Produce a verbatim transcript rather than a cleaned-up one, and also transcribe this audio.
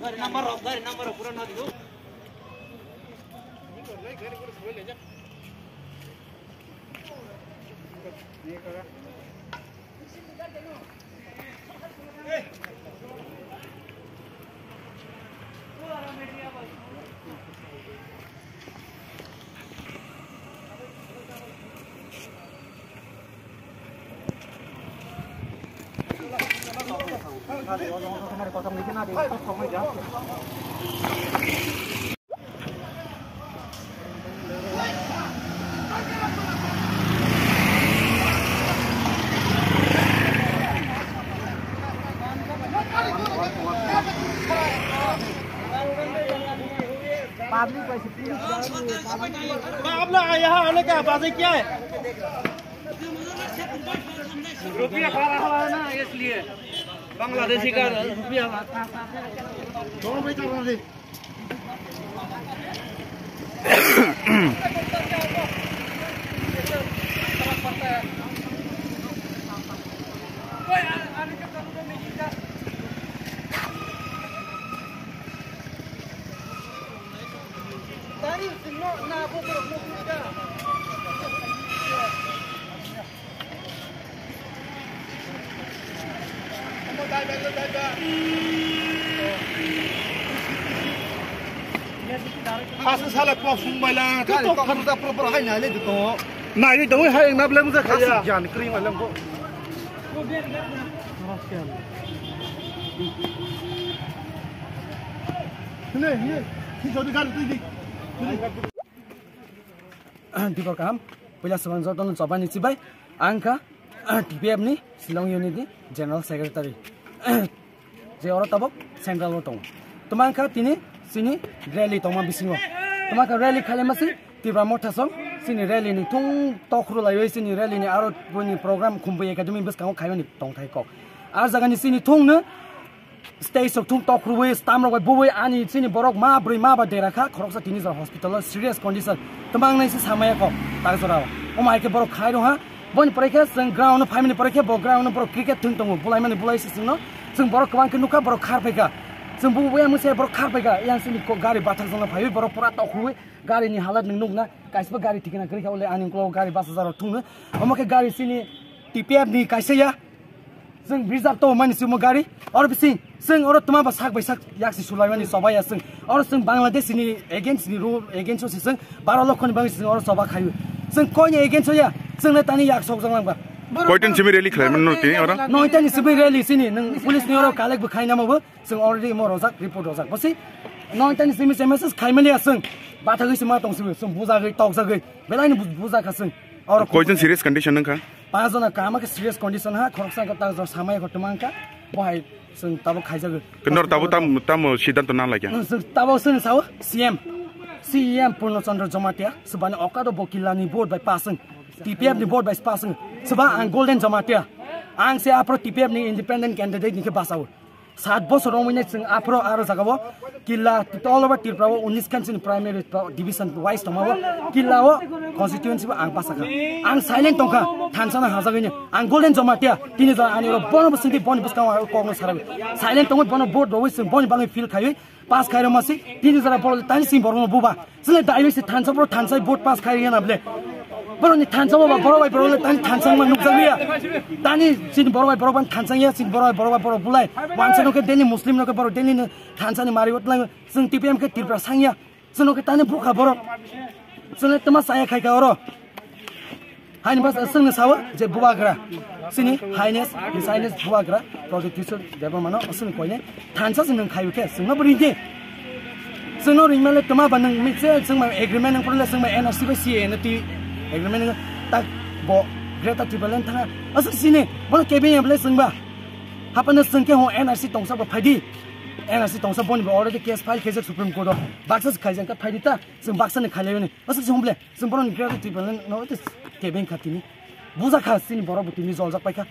Gari number rok, gari number rok pura na dilu. आप लोग यहाँ आने का वजह क्या है? रुपया खा रहा है ना, इसलिए। बांग्लादेशी का रुपया। दोनों भाई चल रहा है। Asa sala kok sung bai la, kok kok kok pro pro hai na le to. Nai ni doi hai na blem ja khaya. Jan kring ma lem ko. Ne ne. Ki jodi gar tu di. Dibor kaham, puila swbang jotono chobani chibai, ang kha T P F ni Shillong Unit ni General Secretary. Je oro tabok Central o tongo. Tuma ang kha tini chini rally tongma bisingo. Tuma kha rally khaima si Tipra Motha song chini rally ni thung tokhru laiwi chini rally ni aro boni program Khumbui Academy bwskango khaimani tongthai kok. Ar jaga ni chini thung no stage rok thung tok rwui stamp rok bai bubui ani chini borok ma bwrwi ma ba dera kha, khoroksa tini jora hospital o serious condition. Tama ang naisi samaya kok tak jora o. Omo hai khe borok khai rw ha, Boni pore khe chwng ground no phaimani pore khe bo ground no borok cricket thwng tongo, bulaimani bulai se chwngno. Chwng borok kwbang khe nukha, borok khar phaikha. Chwng bubu buya mungsa borok khar phaikha. Yang sini ko gari bathak jongno phaiwi borok pura tokhwi gari ni halat nwng nukna. Kaisa gari thikna kwrwi kha, ole ani ulo gari bus jar thwngno. Omo khe gari sini T P F ni kaisa ya. Chwng reserve to mani simo gari. Oro bising chwng oro tuma ba sak bai sak yak si sulai mani soba ya chwng. Oro chwng Bangladesh ni against ni rule against o si chwng baro lokho ni bangwi chwng oro soba khayu. Chwng koi ni against o ya. Chwng le tani yak sok jang lang ba. Koitan simi rally khlai mano tini oro? Noita ni simi rally sini nwng police ni oro collect bo khaina mo bo. Chwng already mo rojak report rojak. Bosi noita ni simi se message khai mani ya chwng. Bathagwi se ma tong simi chwng bujagwi tokjagwi. Belai ni bu-, bujak kha chwng. Oro koitan serious condition nang kha? Panch jona kama khe serious condition ha, khoroksa khe tak jor samai kho twmang kha, bo hai chwng tabuk khaijago. Nor tabuk tam, tam siddhanto na laikya? Chwng tabuk chwng sao C M, C M Purno Chandra Jamatia, swbani okado bo killa ni vote bai pass wng, T P F ni vote bai pass wng, swba ang Golden Jamatia, ang se aphro T P F ni independent candidate ni khe basao. Sat bosor romwi nai chwng aphro aro jagao killa all over Tripura o unis khan chini primary division wise tongmao killa o constituency bo ang basa kha. Ang silent tongkha, thansa no hajagwi ni. Ang Golden Jamatia, tini jora ani oro bono bwswngtwi boni bwskango ang kokno sarawi. Silent tongwi bono vote rogwi chwng boni bagwi feel khaiwi pass khairok masi, tini jora borok tani sing borokno buba. Chwle daiwi se thansa borok thansa vote pass khai riyana ble. Borokni thansa boba borok bai borok le tani thansa ma nukjagwi ya. Tani chini borok bai borok ban thansa ya, chini borok bai borok bai borok bulai. Wansa no khe daily Muslim no khe borok daily no thansa ni mari wot lang. Chwng T P M khe Tripura sang ya. Chwng no khe tani bukha borok. Chwle tama saya khai kha oro. Haini bas aswngno sawo je bubagra. Sini Highness, His Highness bubagra Pradyut Kishore Debbarmano aswngno koine thansa se nwng khaiwi khe chwngno bo ringdi. Chwngno ringmale toma ba nwng mi se chwngma agreement nwng porle chwngma N R C bai C A A no twi agreement nwng tak bo Greater Tipraland thanga aswk sini bono kebeng ya bole chwngba. Hapano chwng khe ho N R C tongsa bo phaidi. N R C tongsa boni bo already case file khaijak Supreme Court o. Baksa se khaijak khe phaidi ta chwng baksa ni khailaimani. Aswk se humble. Chwng borokni Greater Tipraland no tei kebeng kha tini. Buja kha chini borok bo tini joljak paikha.